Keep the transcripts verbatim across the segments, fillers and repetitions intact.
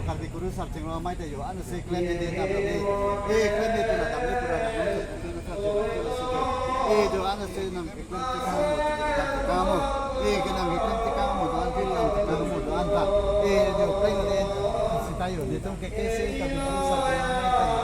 jo Karbi kurusar chingrum amei ta jo, ansi klemde damde. Eh, klemde pura damde pura damde. Eh, jo ansi nang keklem tekang amo, tekang tekang amo. Eh, kenang keklem tekang amo, do-an keklem tekang amo, do-an ta. Eh, jo klem de sita jo, netum ke KKCA Karbi kurusar chingrum amei ta jo.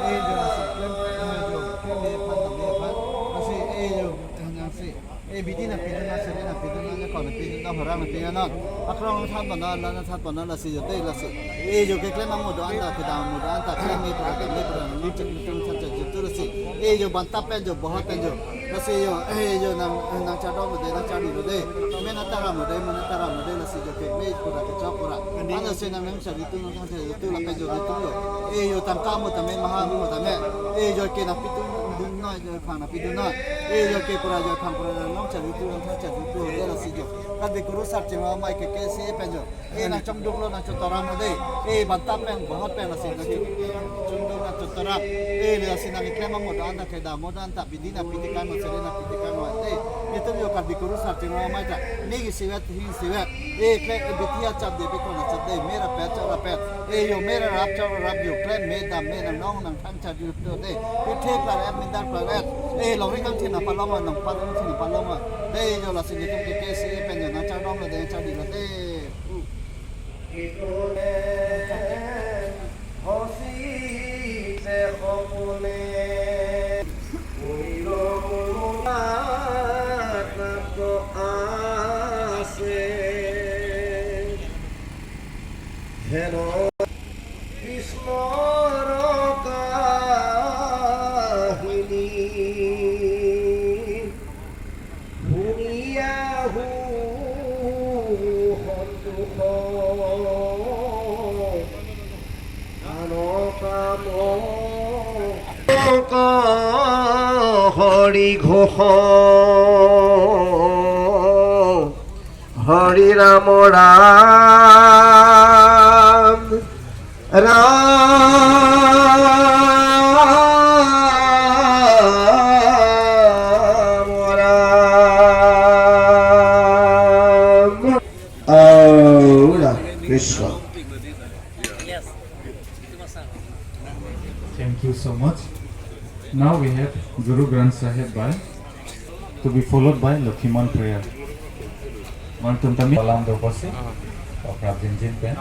Eh, jo ansi klem, eh, jo klem aphan damde aphan. Ansi, eh, jo, eh, nangsi. Eh, bidi nangpidun, sere nangpidun, ne kon nangpidun, horang nangpidun non. Akrong than pon non, la than pon non, lasi jo de lasi. Eh, jo keklem amo do-an ta, kedam amo do-an ta, klemde pura, klemde pura, nang cek nang cek cek tu lasi. Eh, jo bantap pen jo, bohot pen jo. Lasi jo, eh, jo nang, nang chardom lo de, nang charli lo de. Men ataram lo de, men ataram lo de, lasi jo kekme pura, kechok pura. Ansi nang nang charli tu, nang charli tu, lapen jo netum lo. Eh, jo tangka amo tame, maha amo tame. Eh, jo ke nangpidun, dun noi, jo phang nangpidun noi. Eh, jo ke pura jo phang pura nang charli tu, nang charli tu, de lasi jo. Karbi kurusar chingrum amei KKCA pen jo. Eh, nang chongdung lo, nang chotoram lo de. Eh, bantap pen, bohot pen lasi nang chongdung, nang chotoram. Eh, lasi nang keklem amo do-an ta, kedam amo do-an ta, bidi nangpi tekang amo, sere nangpi tekang amo de. Netum jo Karbi kurusar chingrum amei ta. Ning isivet, hing isivet. Eh, klem, eh, bithi achap de, bikon achap de, me rapet, chok rapet. Eh, jo me rap, chok rap jo, klemde damde, nang nong, nang thang charli tu de. Pithe klar et, mindar klar et. Eh, longri kangthin nangpalong, nang palong thin nangpalong. De jo lasi netum ke KKCA pen jo nang chardom lo de, charli lo de. Heno Krishna kahini huniya hu hontu ho ano kamo ka Hari Ghosha Hari Ram Ram Ram Ram. Aura Krishna. Thank you so much. Now we have Guru Granth Sahib by, to be followed by Lokhiman prayer. Mantum tami salam dokosi. Oke, jinjin pen.